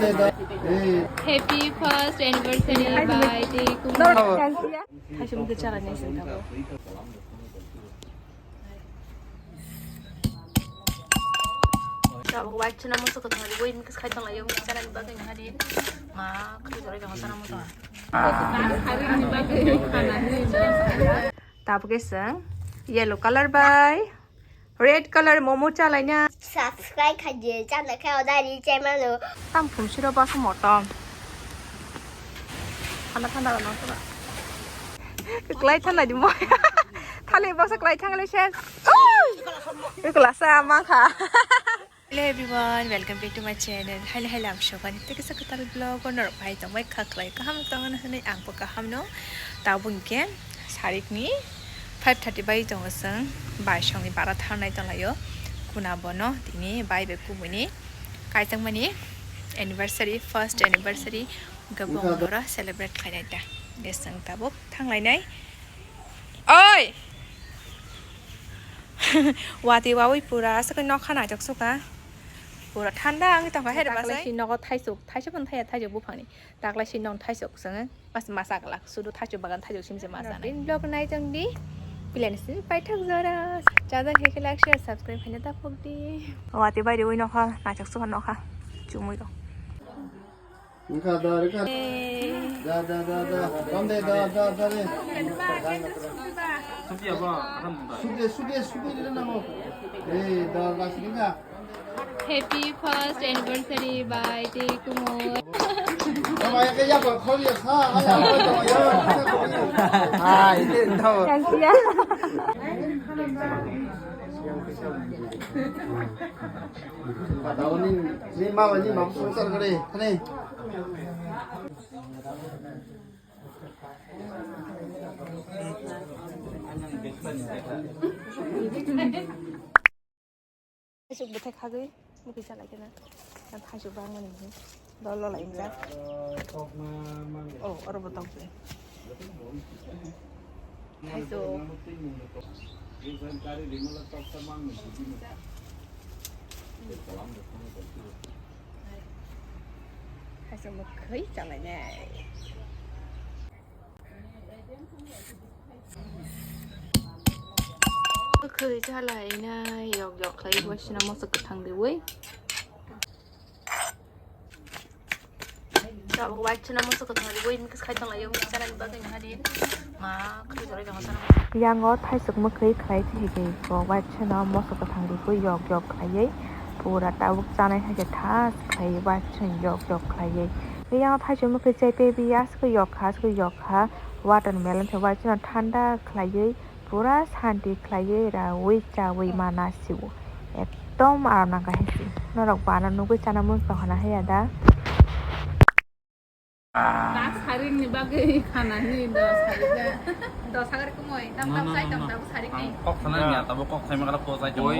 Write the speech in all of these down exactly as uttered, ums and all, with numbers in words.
Happy first anniversary birthday, Kumar. Thaisum khe chalai nai sing tabo. Tabuk wachana musu kwthang ri win kis khai tong layo, win chana ni bagwi nahari. Ma, khri jora jong chana musu. Tabuk khe chwng yellow color bai red color momo chalaina. Subscribe khaidi, chana khe odari channel o. Tang phum siro basa motom. Thanda thanda rw nang sora. Kwklai thanda di mo. Thali basa kwlai thang le ses. Kwklasa mangkha. Hello everyone, welcome back to my channel. Haile haile ang Shobani tei kisa kwtal vlog o norok bai tongbai kha kwlai kaham tongna hwnwi ang bo kaham no. Tabuk hwnkhe sarik ni five thirty bai tongo chwng, bai songni bara tharnai tonglaio. Kuna bono tini bai bai kubuni kaijak mani anniversary, first anniversary hwnkhe bo wngkha oro celebrate khainai ta. Hwnkhe chwng tabuk thanglainai. Oi! Watwi wawi pura aswk nokha naithok sukha. Pura thanda wngwi tongkha hai rwbasai. Taklai si nogo thaisuk, thaisuk phano thaya thaisuk buphangni. Taklai si nong thaisuk swngo. Mas masa glak sudu thaisuk bagan thaisuk simse masa nai. Bini vlog nai tongdi. Pilani simi paithak jora. Chajak hai khe like share subscribe khaina ta phokdi. Watwi bai rwi nokha naithok sukha nokha. Chumui rok. Wngkha da, wngkha. Da, da, da, da. Rom de, da, da, da de. Sude, sude, sude de na mo. Eh, da, da, sini ka. Happy first anniversary birthday, Kumar. Ama ya ke ya ko khol ya sa, ya ko to ya. Ah, ini tahu. Yang sia. Ni mama ni mama sungsar kare, kane. Thaisuk bwthai khagwi mukhi chalai khe na. Thaisuk bangmani hinwi dol lolai wngjak. Oh, oro bo tokjak. Thaisuk. Thaisuk mwkhwi chalainai. Kwkhwi chalainai, yok yok khlai waisina moso kwthang riwi. Tabuk waisina moso kwthang riwi, mix khai tonglaio, mix chanani bagwi nahadi. Ma, kwthwi jora jora sana. Yango thaisuk mwkhwi khlai thikhe bo waisina moso kwthang riwi yok yok khlaiwi pura tabuk chanai hai khe thas khlaiwi waisina yok yok khlaiwi. Yango thaisuk mwkhwi chai tei bi aswk yok kha, aswk yok kha. Watermelon se waisano thanda khlaiwi pura santi khlaiwi raui chaui mana sio. Ekdom aram nangkha hai se. Norok bana nugui chana muchung hana haiya da. Saring ni bagwi khana hini dos saring da. Dos sagar kumoi, tam tam sai tam tam saring ni. Kok sana ni ata bo kok sai makala po sai tamo.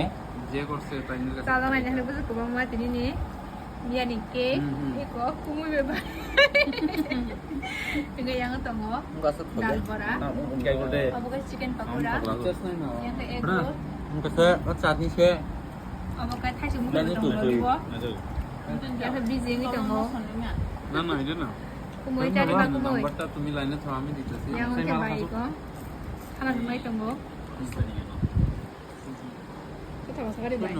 Je korse tainil ka. Chajak nai jahre buju kubang ma tini ni. Biyani cake, hmm, hmm. Eko kumui beba. Hingke yang tongo. Dal bora. Obo khe chicken pakora. Yang khe egg roll. Hingke se chutney se. Obo khe thaisuk mukhe tongo. Yang khe bijing tongo. Na na, itu na. Kumui tadi ba kumui. Number ta tumi line e tho, ami dite si. Yang khe bai ko. Khana sumai tongo. Kotha masa gari bai.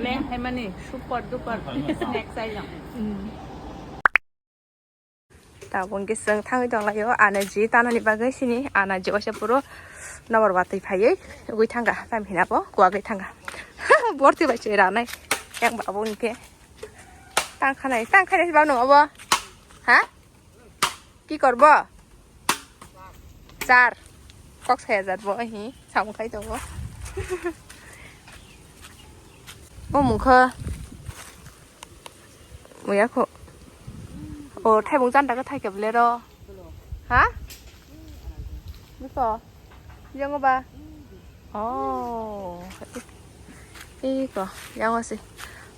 Leng hai mani super duper snacks aijak. Tabuk hingke chwng thangwi tonglaio, anaji tanani bagwi sini, anaji waisa puro nobor watwi phaiwi ugwi thangkha, tamhinabo kuwagwi thangkha. Borti bai chwi ranai, yang babo hingke tangkhanai, tangkhanai babo nung obo, ha? Ki korbo? Char. Kok saya jat bo hi samung khai tongo. O mungkha. Muya kho. O thaibung chanda ka thai kebele ro. Ha? Biko. Yango ba. Oh. Iko, yango si.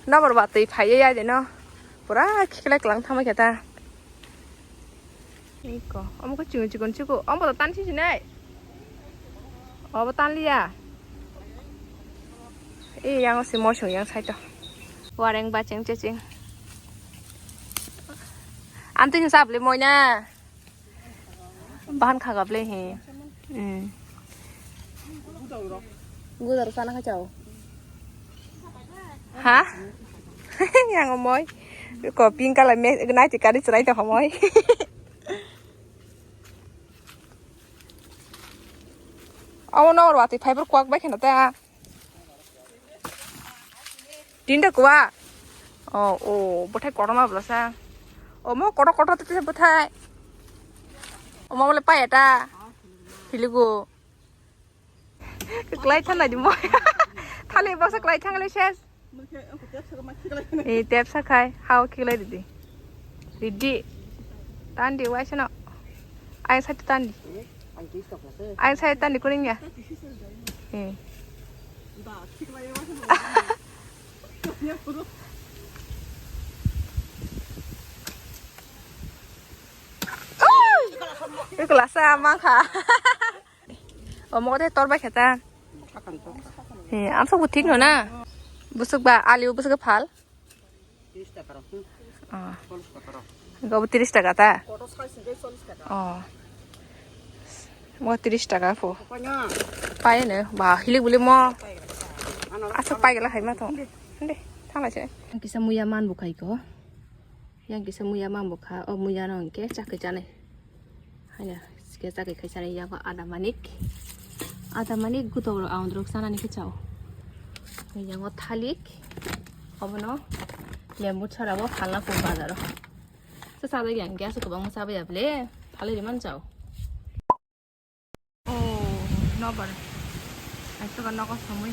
Nabor ba twi phaiya ya de no. Pura khiklai klang thama khe ta. Iko, omo khe chikon chikon chikon. Omo to tan si sinai. Obo tan liya. E yango si mosong yang sai to. Wareng bacheng checheng. Amtwi ni sap le moina. Bahan khaga ble he. Hmm. Gudar sana kha chao. Ha? Yang omoi. Ko pink color me nai ti kari chrai to homoi. Amo no rwati fiber kwak bai kheno ta. Tinta kuwa. Oh, oh, bothai kotorma bwlasa. Omo kotor kotor tete bothai. Omo bole paya ta. Hiligo. Klai thanai di mo. Thali baksa klai thangle ses. Eh, tep sakhai. Hao khiklai didi. Didi. Tandi waisa no. Ai sati tandi. Ai sati tandi kuring ya. Eh. Ui! Ui, kelasa mangkha. Omo kote tor bai kheta. He, amsok bo thik no na. Busuk ba, ali busuk phal. Ah. Go bo tiris taka ta. Oh. Mo tiris taka pho. Pai ne, ba, hilik buli mo. Asok pai gela hai ma to. Ande, thanglai se. Kisa muya man bo khai ko. Yang kisa muya mambo kha, o muya no hwnkhe chakhe chanai. Haya, sike chakhe khai chanai, yango ada manik. Ada manik gutok rok ang dorok chanani khe chao. Yango thalik, obono lembu chara bo phalna kung bazaro. Sa sajak yang khe aswk kwbangma chabaya bole, phalwi rwmani chao. Oh, nobar. Aisuk nogo somoi.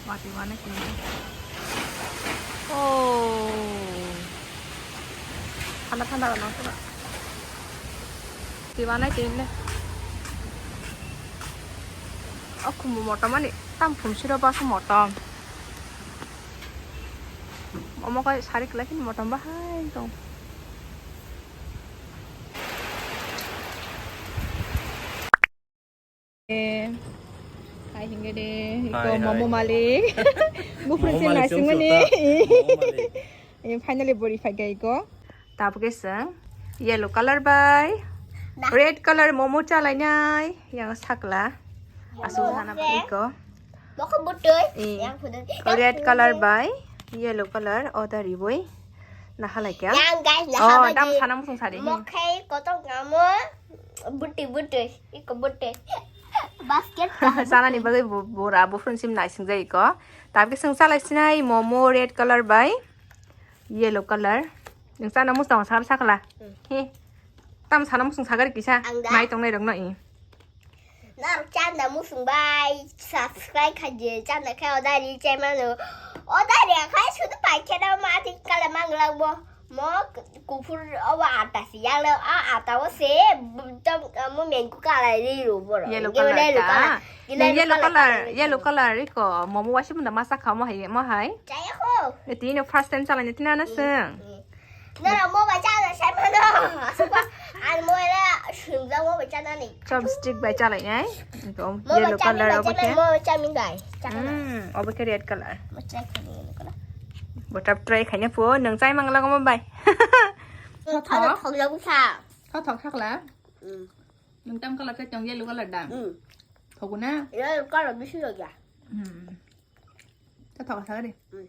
Wati wane kini. Oh. Thanda thanda no sura. Ti wane kini. Oh, kumu motom ani. Tam phum siro basu motom. Omo kai sari kelai kini motom bahai tong. Eh, hai hingke de, iko Hai, momo hai. malik. Buphuru Momo se malik naising chwng mani. Siyok ta. Momo malik. Eh, finally bori phai gai ko. Tabuk ke seng yellow color bai Na. red color momo chalai nai yang sakla. Asu Momo sana se. iko. Bokho butui. Eh, Yang pudut. Red color bai yellow color order riboi. Nahalai kya? Yang guys, Oh, nahalai dam di. sana musung sari. Mokhai kotok ngamo. Butui, butui. Iko butui. Basket. Sana ni bagwi bo-, bora bo phun sim naising jai ko. Tabke sung salai sinai momo red color bai yellow color. Nung sana musung sakala sakala. Hmm. He. Tam sana musung sagari kisa. Ang da? Nai tong nai rok no i. Nang chanda musung bai subscribe khaje chanda khai odari chai mano. Odari khai sudu pai kheda ma ti kala mangla bo. Mo kuphur obo ata si yalo a ata o se bum tam mo men ku kala ri ro boro. Yellow Gila color yellow ta. color. Gila Nang yellow yellow color, color. yellow color iko momo wasi munda masa kha mo hai mo hai. Chaya ko. Tini first time chalai tini ana seng. Nara mo bai chana sai mano. Ani mo era sumjak mo bai chana ni. Chopstick bai chalai nai. Mo bai Yellow chami color bai obo chana khe. mo bai chami bai. Chana. Hmm, obo khe red color. Mo chai kani ni kala. Botap try khaina pho nang chai mangla mo bai. Thok thok. Thok lagu sa. Thok thok thok la. Hmm. Nang tam color khe tong yellow color da. Hmm. Thok na. Yellow color bisi lo ya. Hmm. Thok thok sa de. Hmm.